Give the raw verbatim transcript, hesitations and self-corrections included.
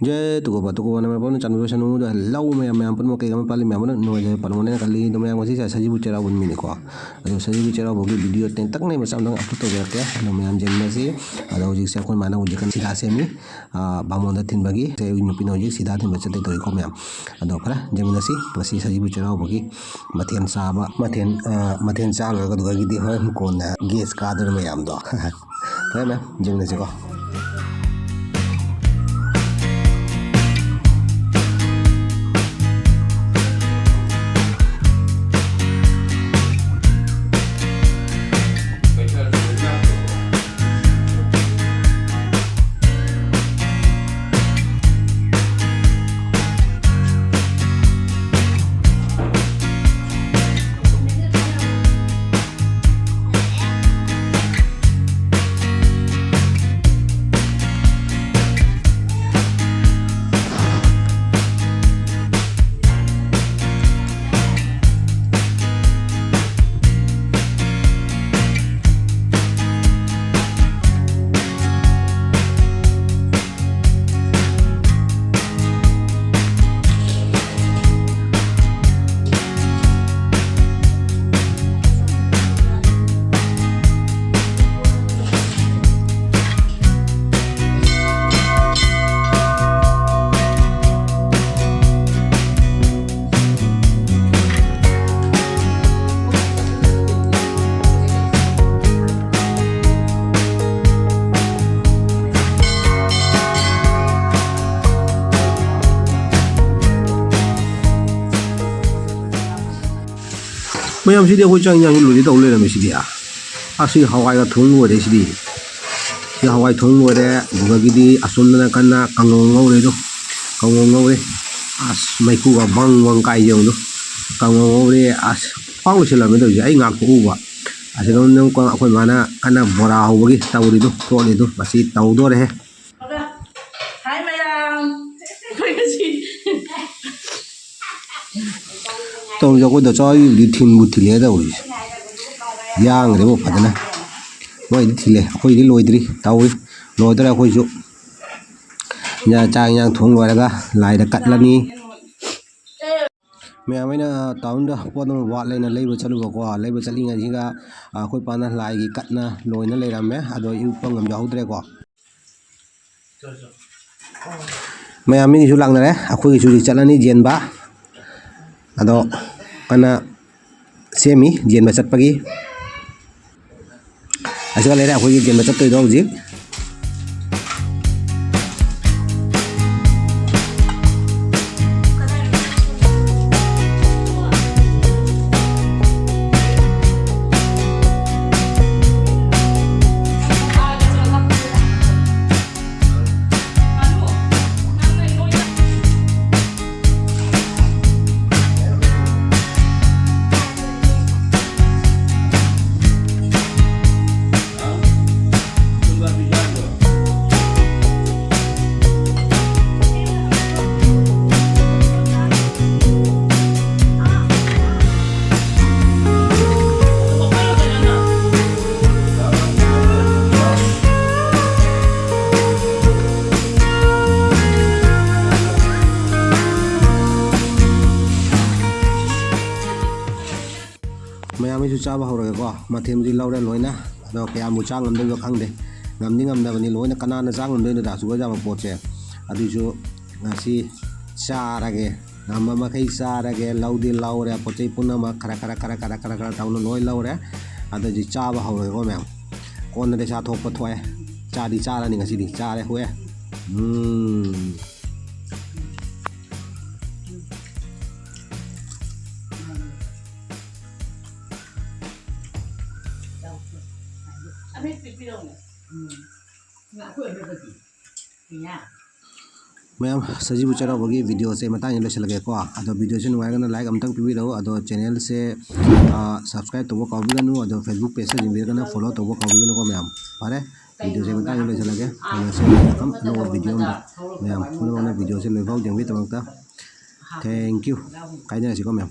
J ꯇꯨꯀꯣꯕ, ꯇꯨꯀꯣꯕ number ꯐꯣꯔꯅ ꯆꯥꯟꯕꯤꯕ ꯁꯅꯨ꯫ ꯑꯗꯣ hello ꯃꯌꯥꯝ, ꯃꯌꯥꯝ ꯄꯨꯝꯅꯃꯛ ꯀꯩ ꯑꯃ ꯄꯥꯜꯂꯤ ꯃꯌꯥꯝ ꯑꯃꯅ ꯅꯨꯡꯉꯥꯏꯖꯕ ꯄꯥꯜꯂꯝꯒꯅꯤ ꯈꯜꯂꯤ꯫ ꯑꯗꯣ ꯃꯌꯥꯝ, ꯉꯁꯤꯁꯦ ꯁꯖꯤꯕꯨ ꯆꯩꯔꯥꯎꯕ ꯅꯨꯃꯤꯠꯅꯤꯀꯣ꯫ ꯑꯗꯣ ꯁꯖꯤꯕꯨ ꯆꯩꯔꯥꯎꯕꯒꯤ ꯚꯤꯗꯤꯑꯣ ꯇꯦꯟꯇꯛꯅ ꯃꯆꯥ ꯑꯃꯇꯪ ꯑꯞꯂꯣꯗ ꯇꯧꯖꯔꯛꯀꯦ꯫ ꯑꯗꯣ ꯃꯌꯥꯝ ꯌꯦꯡꯃꯤꯟꯅꯁꯤ꯫ ꯑꯗꯣ ꯍꯧꯖꯤꯛꯁꯦ ꯑꯩꯈꯣꯏ ꯃꯥꯅ ꯍꯧꯖꯤꯛ ꯀꯟꯅ ꯁꯤꯗꯥ ꯁꯦꯝꯃꯤ꯫ ꯑꯥ, ꯕꯥꯃꯣꯟꯗ ꯊꯤꯟꯕꯒꯤ꯫ ꯁꯦ ꯑꯩ ꯅꯨꯄꯤꯅ ꯍꯧꯖꯤꯛ ꯁꯤꯗꯥ ꯊꯤꯟꯕ ꯆꯠꯇꯣꯏ ꯇꯧꯔꯤꯀꯣ ꯃꯌꯥꯝ꯫ ꯑꯗꯣ ꯐꯔꯦ, ꯌꯦꯡꯃꯤꯟꯅꯁꯤ ꯉꯁꯤ ꯁꯖꯤꯕꯨ ꯆꯩꯔꯥꯎꯕꯒꯤ ꯃꯊꯦꯜ ꯆꯥꯕ, ꯃꯊꯦꯜ, ꯑꯥ, ꯃꯊꯦꯜ ꯆꯥ ꯂꯣꯏꯔꯒ ꯑꯗꯨꯗꯒꯤꯗꯤ ꯍꯣꯔꯦꯟ ꯀꯣꯟꯅ ꯒꯦꯁ ꯀꯥꯗꯣꯏꯅ ꯃꯌꯥꯝꯗꯣ꯫ ꯐꯔꯦ ꯃꯌꯥꯝ, ꯌꯦꯡꯃꯤꯟꯅꯁꯤꯀꯣ꯫ ꯃꯌꯥꯝꯁꯤꯗꯤ ꯑꯩꯈꯣꯏ ꯆꯥꯛ ꯏꯟꯖꯥꯡꯁꯤ ꯂꯣꯏꯗꯤ ꯇꯧ ꯂꯩꯔꯝꯃꯤ ꯁꯤꯗꯤ꯫ ꯑꯁꯤ ꯍꯋꯥꯏꯒ ꯊꯣꯡ ꯂꯣꯏꯔꯦ ꯁꯤꯗꯤ꯫ ꯁꯤ ꯍꯋꯥꯏ ꯊꯣꯡ ꯂꯣꯏꯔꯦ꯫ ꯑꯗꯨꯗꯒꯤꯗꯤ ꯑꯁꯣꯝꯗꯅ ꯀꯟꯅ ꯀꯥꯡꯉꯧ ꯉꯧꯔꯦ ꯑꯗꯣ꯫ ꯀꯥꯡꯉꯧ ꯉꯧꯔꯦ꯫ ꯑꯁ, ꯃꯩꯈꯨꯒ ꯕꯪ ꯕꯪ ꯀꯥꯏ ꯌꯦꯡꯉꯨꯗꯣ꯫ ꯀꯥꯡꯉꯧ ꯉꯧꯔꯦ꯫ ꯑꯁ, ꯄꯥꯛ ꯂꯣꯏꯁꯤꯜꯂꯝꯃꯦ ꯇꯧꯔꯤꯁꯦ꯫ ꯑꯩ ꯉꯥꯛ ꯊꯣꯛꯎꯕ꯫ ꯑꯁꯤꯗ ꯑꯩꯈꯣꯏ ꯃꯥꯅ ꯀꯟꯅ ꯕꯣꯔꯥ ꯍꯧꯕꯒꯤ ꯇꯧꯔꯤꯗꯣ, ꯇꯣꯠꯂꯤꯗꯣ꯫ ꯃꯁꯤ ꯇꯧꯗꯣꯔꯦꯍꯦ꯫ ꯍꯥꯏ ꯃꯌꯥꯝ꯫ ꯑꯩꯈꯣꯏ ꯉꯁꯤ ꯇꯧꯔꯤꯁꯦ ꯑꯩꯈꯣꯏ ꯗꯆꯥ ꯍꯣꯏꯒꯤꯕꯨꯗꯤ ꯊꯤꯟꯕꯨ ꯊꯤꯜꯂꯦ ꯇꯧꯔꯤꯁꯦ꯫ ꯌꯥꯡꯈ꯭ꯔꯦꯕꯨ ꯐꯖꯅ꯫ ꯃꯣꯏꯗꯤ ꯊꯤꯜꯂꯦ, ꯑꯩꯈꯣꯏꯗꯤ ꯂꯣꯏꯗ꯭ꯔꯤ꯫ ꯇꯧꯔꯤ꯫ ꯂꯣꯏꯗꯣꯔꯦ ꯑꯩꯈꯣꯏꯁꯨ꯫ ꯏꯟꯖꯥꯡ, ꯆꯥꯛ ꯏꯟꯖꯥꯡ ꯊꯣꯡ ꯂꯣꯏꯔꯒ ꯂꯥꯏꯗ ꯀꯠꯂꯅꯤ꯫ ꯃꯌꯥꯝ, ꯑꯩꯅ ꯇꯥꯎꯟꯗ ꯄꯣꯠ ꯑꯃ ꯋꯥꯠꯂꯦꯅ ꯂꯩꯕ ꯆꯠꯂꯨꯕꯀꯣ꯫ ꯂꯩꯕ ꯆꯠꯂꯤꯉꯩꯁꯤꯒ, ꯑ, ꯑꯩꯈꯣꯏ ꯄꯥꯅ ꯂꯥꯏꯒꯤ ꯀꯠꯅ ꯂꯣꯏꯅ ꯂꯩꯔꯝꯃꯦ꯫ ꯑꯗꯣ ꯏꯔꯨꯞꯄ ꯉꯝꯖꯍꯧꯗ꯭ꯔꯦꯀꯣ꯫ ꯃꯌꯥꯝ, ꯃꯤꯒꯤꯁꯨ ꯂꯥꯛꯅꯔꯦ, ꯑꯩꯈꯣꯏꯒꯤꯁꯨ ꯍꯧꯖꯤꯛ ꯆꯠꯂꯅꯤ ꯌꯦꯟꯕ꯫ ꯑꯗꯣ ꯀꯟꯅ ꯁꯦꯝꯃꯤ ꯌꯦꯟꯕ ꯆꯠꯄꯒꯤ꯫ ꯑꯁꯤꯒ ꯂꯩꯔꯦ ꯑꯩꯈꯣꯏꯒꯤ ꯌꯦꯟꯕ ꯆꯠꯇꯣꯏꯗꯣ ꯍꯧꯖꯤꯛ꯫ ꯃꯌꯥꯝ, ꯑꯩꯁꯨ ꯆꯥꯕ ꯍꯧꯔꯒꯦꯀꯣ꯫ ꯃꯊꯦꯜꯗꯤ ꯂꯧꯔꯦ ꯂꯣꯏꯅ, ꯑꯗꯣ ꯀꯌꯥꯝꯕꯨ ꯆꯥ ꯉꯝꯗꯣꯏꯅꯣ ꯈꯪꯗꯦ꯫ ꯉꯝꯗꯤ ꯉꯝꯗꯕꯅꯤ ꯂꯣꯏꯅ, ꯀꯅꯥꯅ ꯆꯥ ꯉꯝꯗꯣꯏꯅꯣꯗ ꯑꯁꯨꯛ ꯌꯥꯝꯕ ꯄꯣꯠꯁꯦ꯫ ꯑꯗꯨꯏꯁꯨ ꯉꯁꯤ ꯆꯥꯔꯒꯦ, ꯉꯝꯕ ꯃꯈꯩ ꯆꯥꯔꯒꯦ꯫ ꯂꯧꯗꯤ ꯂꯧꯔꯦ, ꯄꯣꯠ ꯆꯩ ꯄꯨꯝꯅꯃꯛ ꯈꯔ ꯈꯔ ꯈꯔ ꯈꯔ ꯈꯔ ꯈꯔ ꯇꯧꯅ ꯂꯣꯏ ꯂꯧꯔꯦ꯫ ꯑꯗꯨꯗꯤ ꯆꯥꯕ ꯍꯧꯔꯒꯦꯀꯣ ꯃꯌꯥꯝ꯫ ꯀꯣꯟꯅ ꯂꯩꯁꯥ ꯊꯣꯛꯄ ꯊꯣꯛꯑꯦ꯫ ꯆꯥꯗꯤ ꯆꯥꯔꯅꯤ ꯉꯁꯤꯗꯤ, ꯆꯥꯔꯦ ꯍꯨꯑꯦ꯫ ꯎꯝ꯫ ꯃꯌꯥꯝ, ꯁꯖꯤꯕꯨ ꯆꯩꯔꯥꯎꯕꯒꯤ videoꯁꯦ ꯃꯇꯥꯡꯁꯤꯗ ꯂꯣꯏꯁꯤꯜꯂꯒꯦꯀꯣ꯫ ꯑꯗꯣ videoꯁꯦ ꯅꯨꯡꯉꯥꯏꯔꯒꯅ like ꯑꯃꯇꯪ ꯄꯤꯕꯤꯔꯛꯎ꯫ ꯑꯗꯣ channelꯁꯦ, ꯑ, subscribe ꯇꯧꯕ ꯀꯥꯎꯕꯤꯒꯅꯨ꯫ ꯑꯗꯣ Facebook pageꯇ ꯌꯦꯡꯕꯤꯔꯒꯅ follow ꯇꯧꯕ ꯀꯥꯎꯕꯤꯒꯅꯨꯀꯣ ꯃꯌꯥꯝ꯫ ꯐꯔꯦ, videoꯁꯦ ꯃꯇꯥꯡꯁꯤꯗ ꯂꯣꯏꯁꯤꯜꯂꯒꯦ꯫ ꯊꯦꯡꯅꯁꯤ ꯃꯊꯪ ꯑꯅꯧꯕ video ꯑꯃꯗ꯫ ꯃꯌꯥꯝ ꯄꯨꯝꯅꯃꯛꯅ videoꯁꯦ ꯂꯣꯏꯐꯥꯎ ꯌꯦꯡꯕꯤꯗꯃꯛꯇ thank you꯫ ꯀꯥꯏꯅꯔꯁꯤꯀꯣ ꯃꯌꯥꯝ꯫